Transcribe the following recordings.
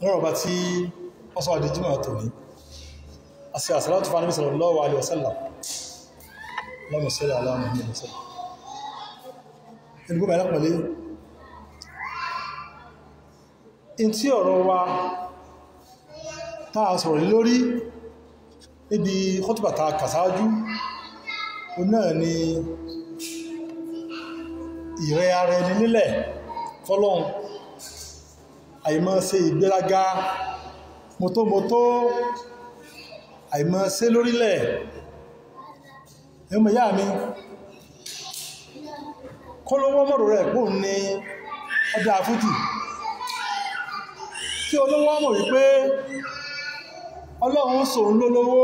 Ọlọ́run ọba tí wọ́n sọ àdíjímọ̀ tòní àti àsàlátù fún Ànábì sallallahu alaihi wasallam. Allahumma salli ala Muhammad wa sallam. Ẹni gbọ́mọ̀ alápọ̀lẹ́ in tí ọ̀rọ̀ wa táa sọ̀rọ̀ lórí níbi khutbah ta kàsáájú o náà ni ìrẹ́ ara ẹni nílẹ̀ fọ́lọ́hun, àìmọ́ ṣe ìgbéraga mọ́tòmọ́tò, àìmọ́ ṣe lórílẹ̀. Ẹmọ ìyá mi kó lówó mọ̀rọ̀ rẹ̀ pò ní ọjà àfújù, kí olówó mọ̀ wípé Ọlọ́run sòun lólówó,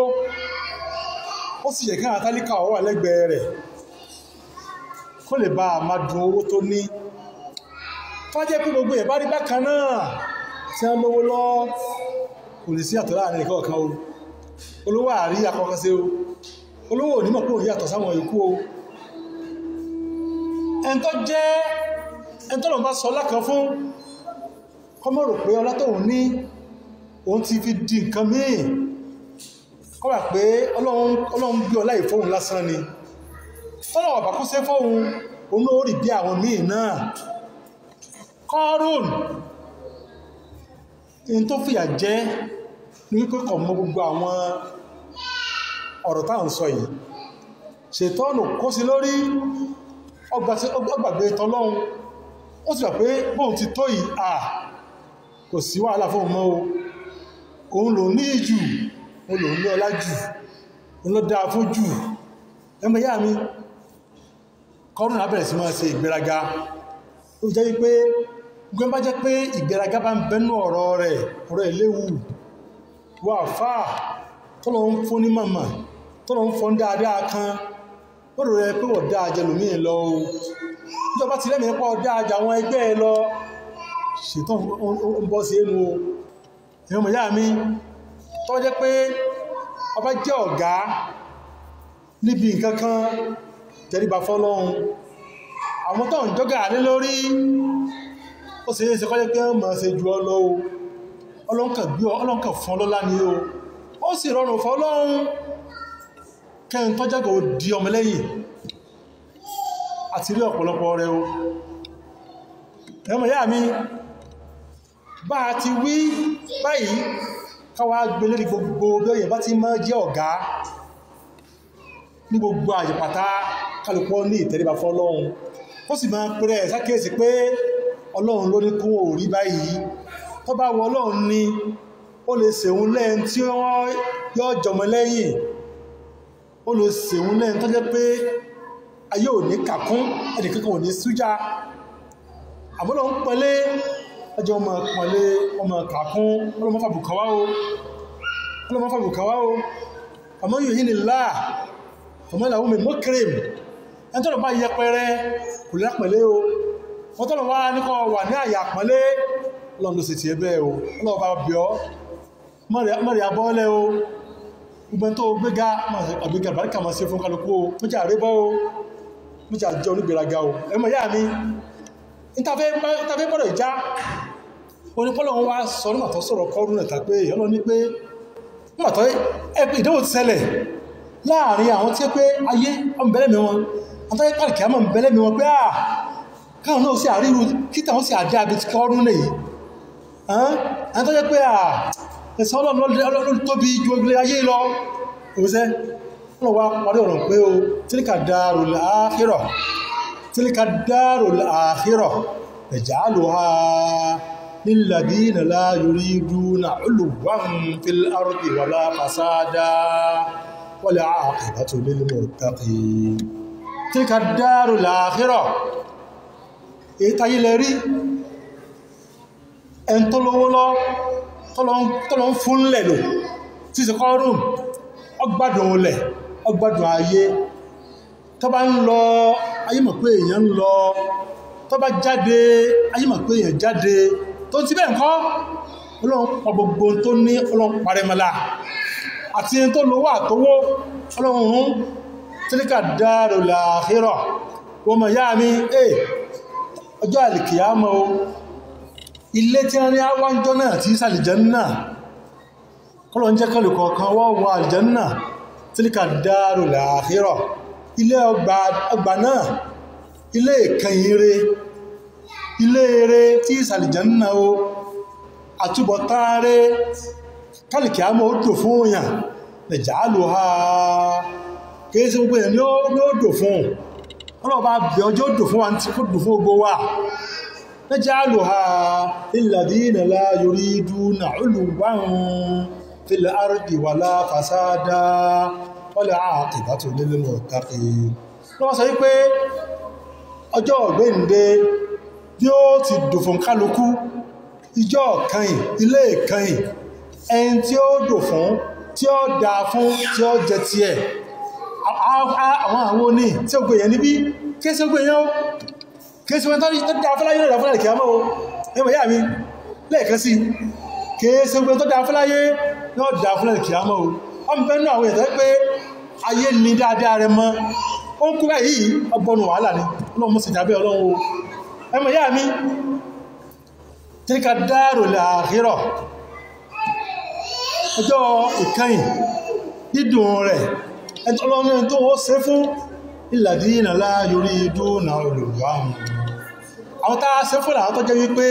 ó sì yẹ kí àwọn tálíkà ó wà lẹ́gbẹ̀ẹ́ rẹ̀ kó lè bá a máa dùn owó tó ní. Tó jẹ́ pé gbogbo ẹ̀ bá rí bákan náà tí wọ́n lówó lọ, kò lè sí àtọ̀ láàrin ìkọ̀ọ̀kan o. Olówó àrí akọ̀kan sí o, olówó ò ní mọ̀ pé òun yàtọ̀ sáwọn yòókù o. Ẹni tó jẹ́ ẹni tó lọ́n bá sọ lákan fún kó má rò pé ọlá tóun ní òun ti fi di nǹkan míì, kó wà pé Ọlọ́run gbé ọlá ìfóhun lásán ni. Tọ́lọ̀ ọ̀bà kó sé fóhun, òun ló rí bí àwọn míì náà. Kọ́rùn in tó fìyà jẹ́ ní wípé kò mọ gbogbo àwọn ọ̀rọ̀ tá à ń sọ yìí. Ṣètọ́nù kó sí lórí, ọgbàgbé tọlọ́hun, ó sì gbà pé bóun ti tó yìí, à kò sí wàhálà fóun mọ́ o, òun lòun ní jù, òun lòun ní ọlá jù, òun ló dáa fún jù. Ẹmọ ìyá mi, Kọ́rùn á bẹ̀rẹ̀ sí máa ṣe ìgbéraga. Ó jẹ́ wípé gbọ́n bá jẹ́ pé ìgbéraga bá ń bẹnu ọ̀rọ̀ rẹ̀, ọ̀rọ̀ ẹ̀ léwu. Wà fáà tọ́lọ ń fún ní màmá, tọ́lọ ń fún dáadáa kan, ó rò rẹ pé wọ́n dáa jẹ lòmíì lọ o. Ìjọba ti lẹ́mìí pọ̀ dáa jẹ àwọn ẹgbẹ́ ẹ lọ, ṣètò ń bọ́ sí ẹnu o. Ẹmọ ìyá mi, tó jẹ́ pé ọba jẹ́ ọ̀gá níbi nǹkan kan, tẹríba fọ́lọ́hun. Àwọn tó ń jọ́gà lé lórí, ó ṣe é ṣe kọ́jẹ́ pé wọ́n máa ṣe ju ọ lọ o. Ọlọ́run kàn fún ọlọ́lá ni o, ó sì rọrùn fọ́lọ́hun kẹ́rin tó jágò di ọmọlẹ́yìn àti rí ọ̀pọ̀lọpọ̀ rẹ o. Ẹmọ ìyá mi, bá a ti wí báyìí, káwàá gbé lérí gbogbo bí ọ̀yẹ̀ bá ti máa jẹ́ ọ̀gá ní gbogbo àyípatá, kálùpọ̀ ní ìtẹríba fọ́lọ́hun, ó sì máa pẹ́rẹ́ sákèsí pé Ọlọ́run ló ní kó rí báyìí. Tó bá wọ Ọlọ́run ni ó lè ṣèun lẹ́yìn tí yóò jọmọ lẹ́yìn, ó lè ṣèun lẹ́yìn tó jẹ́ pé ayé ò ní kàkún, ẹnìkankan ò ní sújá. Àmọ́ Ọlọ́run pẹ̀lẹ́ ọjọ́ ọmọ pẹ̀lẹ́ ọmọ kàkún. Ọlọ́run má fàbùkà wá o, Ọlọ́run má fàbùkà wá o. Àmọ́ yóò yí ni láà ọmọ ìlàwó mi mọ́kìrìm, ẹni tọ́lọ̀ bá yẹpẹrẹ kò lápẹ̀lẹ́ o. Wọ́n tọ́lọ̀ wá ní kọ́ wà ní àyà pẹ̀lẹ́, Ọlọ́run ló sì ti ẹbẹ́ o. Ọlọ́run bá bí ọ́ mọ́rí abọ́lẹ̀ o. Gbogbo tó gbéga àgbéga àbáríkà máa ṣe fún kálukú o. Mọ́jà àrébọ́ o, mọ́jà jẹ́ onígbéraga o. Ẹmọ ìyá mi, ìtafẹ́ bọ́dọ̀ ìjá onípọ́lọ̀ wá sọ nígbà tó sọ̀rọ̀ kọ́rùn náà tàpé Ọlọ́run ní pé nígbà tó ìdánwò ti ṣẹlẹ̀ láàrin àwọn tí ó pé ayé ọmọbẹ̀lẹ́mí wọn, àwọn tó yẹ pàdìkì àmọ́ ọmọbẹ̀lẹ́mí wọn pé à káwọn náà sí àríru kíta wọn sí àjá àbí kọ́rún lè yìí. Àwọn tó yẹ pé à ẹ̀sán Ọlọ́run tóbi ju ogun ayé lọ. Òwúsẹ́ wọ́n wá parí ọ̀rọ̀ pé o tilka darul akhirah, tilka darul akhirah naj'aluha lilladhina la yuriduna 'uluwwan fil ardi wala fasada wal 'aqibatu lil muttaqin. Tilka darul akhirah, èyí táyé lẹ rí, ẹn tó lówó lọ tọ́lọ ń fún lẹ̀ lò tí sí kọ́rùn ọgbádùn olẹ̀, ọgbádùn ayé. Tó bá ń lọ ayé mọ̀ pé èèyàn ń lọ, tó bá jáde ayé mọ̀ pé èèyàn jáde. Tó ti bẹ́ẹ̀ ńkọ́, Ọlọ́run pa gbogbo tó ní, Ọlọ́run parẹ́mọ́lá àti ẹni tó lówó àtowó Ọlọ́run. Tilka darul akhirah, wọ́n mọ̀ yá mi, ọjọ́ àlìkìyámọ̀ o, Ilé tí wọ́n ní àwájọ́ náà tí sàlìjánà, kọ́lọ̀ ń jẹ́ kọlù kọ̀ọ̀kan wọ́n wọ àlìjánà, tilka darul akhirah, ilé ọgbà náà, ilé ìkẹyìn re, ilé eré tí sàlìjánà o, àtúbọ̀tán rẹ̀ kálìkì àmọ́ ó dò fún òyàn lẹ̀jàálù ha, kìí sí gbogbo èèyàn ní ó dò fún ọlọ́ọ̀bá bẹ̀ ọjọ́ dò fún wa tí kò dò fún gbogbo wa. Lẹ̀jàálù ha lilladhina la yuriduna uluwan fil ardi wala fasada wal aqibatu lil muttaqin. Lọ́wọ́ sọ wípé ọjọ́ ọ̀gbẹ́ǹde bí ó ti dò fún kálukú, ìjọ kanyìn, ilé ìkanyìn, ẹni tí ó dò fún, tí ó dà fún, tí ó jẹ ti ẹ̀. Àwọn àwọn oní tí ó gbèyàn níbí, kí sí ó gbèyàn ó, kí sí wọ́n tó dá fúláyé lọ́dà fúláyé kìí àmọ́ o, ẹmọ̀ yá mi lẹ́ẹ̀kan sí, kí sí wọ́n tó dá fúláyé lọ́dà fúláyé kìí àmọ́ o. Wọ́n bẹ́ẹ̀ náà àwọn èèyàn pé ayé ní dáadáa rẹ mọ́, ó ń kú báyìí ọgbọ́nu wàhálà ni, Ọlọ́run mú sí ìjábẹ́ Ọlọ́run o. Ẹmọ̀ yá mi, tilka darul akhirah, ọjọ́ ìkẹyìn dídùn rẹ̀ ọlọ́run tó wọ́n ṣe fún alladhina la yuriduna uluwan. Àwọn tá a ṣe fún àwọn tó jẹ́ wípé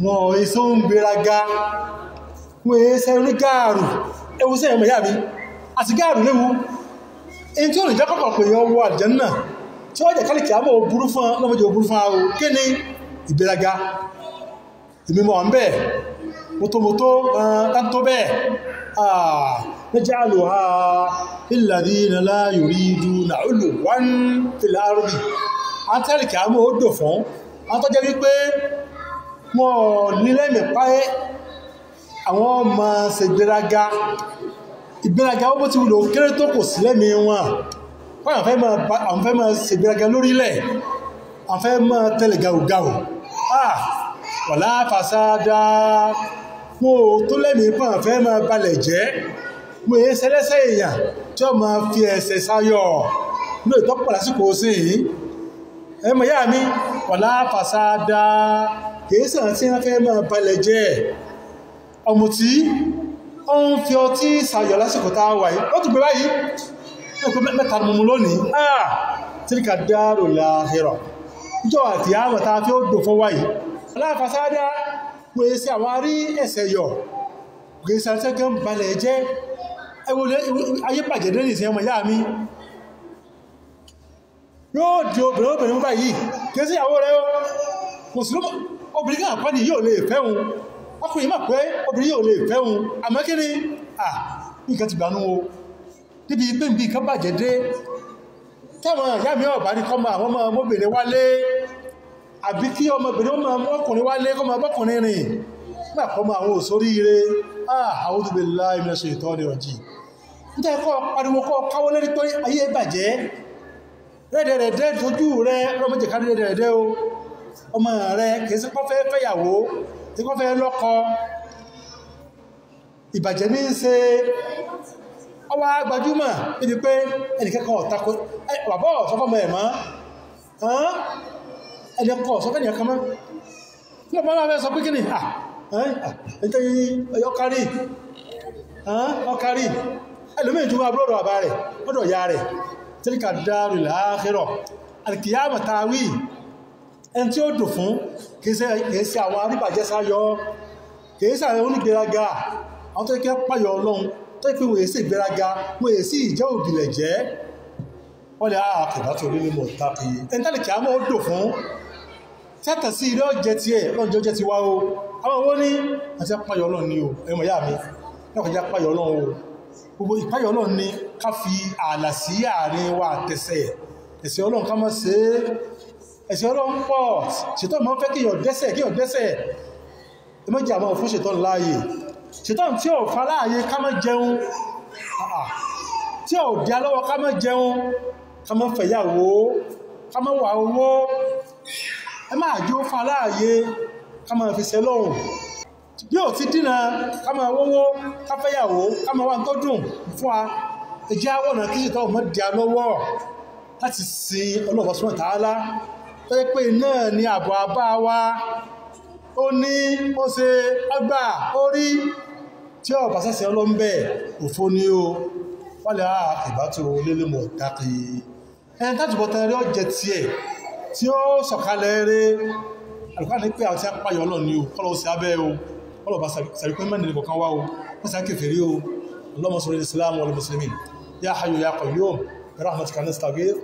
wọn èso ń gbéraga, wọn èsẹ ní gáàrù, ewu sí ẹ̀mọ̀ ìyá mi àti gáàrù léwu, èyí tí ó lè jẹ́ kọ́kọ́ pé yọ wọ àlùjánnà tí ó jẹ́ kálíkì àmọ́ òburú fún ọlọ́mọdé òburú fún àwọn kí ni ìgbéraga, ìmímọ̀ ń bẹ́ẹ̀ mọ́tòmọ́tò tó bẹ́ẹ̀ naj'aluha lilladhina la yuriduna 'uluwan fil ardi. Àtàríkì àmọ́ ó dò fún àwọn tó jẹ́ wípé wọ́n nílẹ̀mì páyé, àwọn ọmọ ṣe ìgbéraga, ìgbéraga ó bó ti wùlò kéré tó kò sí lẹ́mì wọn, wọ́n fẹ́ máa ṣe ìgbéraga lórílẹ̀, àwọn fẹ́ máa tẹ̀lé gàùgàù, wala fasada, wọn ò tó lẹ́mí pọ̀n fẹ́ máa balẹ̀ jẹ́, wọ́n èé sẹ́lẹ́sẹ́ èèyàn tí ó máa fi ẹsẹ̀ sáyọ̀ ní ìtọ́pọ̀ lásìkò sí yìí. Ẹmọ̀ yá mi, wala fasada, kìí sàn tí wọ́n fẹ́ máa balẹ̀ jẹ́. Ọ̀mùtí ó ń fi ọtí sáyọ̀ lásìkò tá a wà yìí, ó tún gbé báyìí mẹ́ta mú lónìí, tilka darul akhirah, ìjọ àti àmọ̀ tá a fi ó dò fún wáyìí. Wala fasada, wọ́n èé sí àwọn arí ẹ̀sẹ̀ yọ̀, gẹ̀ẹ́sà tẹ́gẹ́ ń balẹ̀ jẹ́. Ayé bàjẹ́ dé nìsín ọmọ ìyá mi, yóò di obìnrin obìnrin mú báyìí, kìí sí ìyàwó rẹ̀ mùsùlùmí, obìnrin kan àpá ní yóò lè fẹ́ òun, ọkùnrin mọ̀ pé obìnrin yóò lè fẹ́ òun, àmọ́ kí ni nǹkan ti gbanú o, níbi pé nbí kan bàjẹ́ dé, táwọn ìyá mi ọ̀bá ní kọ́mọ àwọn ọmọbìnrin wálé, àbí kí ọmọbìnrin ọmọkùnrin wálé kọ́mọ ọmọkùnrin rìn nígbà kọ́mọ àwọn òsóríire. A'udhu billahi minash shaitani rajim. Níta ẹ̀kọ́ pariwo kọ́ káwọ́ lérí pé ayé bàjẹ́, rẹ́dẹ̀rẹ̀dẹ́ tójú rẹ ọlọ́mọdé kárí rẹ́dẹ̀rẹ̀dẹ́ o, ọmọ rẹ kìí sí kọ́ fẹ́ fẹ́yàwó tí kọ́ fẹ́ lọ́kọ, ìbàjẹ́ ní í ṣe. Ọwọ́ gbajúmọ̀ níbi pé ẹnìkẹ́kọ̀ọ́ ọ̀tako bàbá ọ̀sọ́fọ́mọ ẹ̀ mọ́, ẹnìkọ́ ọ̀sọ́fẹ́ nìkan mọ́, tí wọ́n bá fẹ́ sọ pé kí ni ọkàrí ọkàrí ẹlòmí ìjọba abúrọ̀dọ̀ àbá rẹ̀ ọdọ̀ ya rẹ̀. Tilka darul akhirah, alkiyama tàwí, ẹn tí ó dùn fún kìí ṣe àwọn aríbàjẹ́ sáyọ, kìí ṣe àwọn onígbéraga, àwọn tó kẹ́ pàyọ Ọlọ́run tó pé wọ́n èsì ìgbéraga, wọ́n èsì ìjẹ́ òbílẹ̀ jẹ́, wọ́n lè aqibatu lil muttaqin. Ẹn tálìkì àmọ́ ó dùn fún tẹ́tẹ̀ sí ilé ọjẹ́ tí ẹ̀ lọ́njọ́ jẹ́ ti wá o, àwọn owó ní àti apáyọ̀ Ọlọ́run ni o, ẹmọ̀ yá mi lọ́kọjá apáyọ̀ Ọlọ́run o. Gbogbo ìpáyọ̀ Ọlọ́run ni ká fi ààlà sí àárín wa àtẹ̀sẹ̀ ẹ̀sẹ̀ Ọlọ́run ká má ṣe é, ẹ̀sẹ̀ Ọlọ́run pọ̀, ṣètọ́n máa ń fẹ́ kíyàn dẹ́sẹ̀ kíyàn dẹ́sẹ̀, ẹ má jẹ́ àmọ́ fún ṣètọ́n láàyè, ṣètọ́n tí ò fa láàyè ká má jẹun, tí ò dí alọ́wọ́ ká má jẹun, ká má fẹ̀yàwó, ká má wà owó, ẹ máa jẹ́ ó fa láàyè ká máa fi ṣe lọ́rùn, bí ò ti dínà ká máa wówó, ká fẹ́yàwó, ká máa wá tó dùn fún wa, ẹjẹ́ àwọ̀nà kí ṣètò ọmọ di alọ́wọ́ láti sin Ọlọ́run Subhanahu wa ta'ala, tó jẹ́ pé náà ni àbọ̀ àbá wa, Ó ní ó ṣe ọgbà orí tí ó bá sẹ́sẹ̀ ọlọ́mbẹ̀ òfó ní o. Wálẹ̀ ìbátò lélẹ́mọ̀ dákì ẹni tàbí rí ọjẹ́ tiẹ̀ tí ó sọ̀kalẹ̀ rẹ̀. Àlùkò ní pé àwọn tí a pààyàn Ọlọ́run ni o, kọ́lọ́ sí abẹ́ o, kọ́lọ́ bá sàrípé mẹ́rin nìkan wá o, wọ́n sì á kèfèrí o. Allahumma salli al-islam wal muslimin ya hayyu ya qayyum bi rahmatika nastaghith,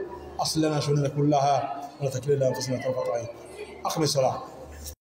aslih lana shu'unana kullaha wa la takilna ila anfusina tarfata ayn. Aqim as-salah.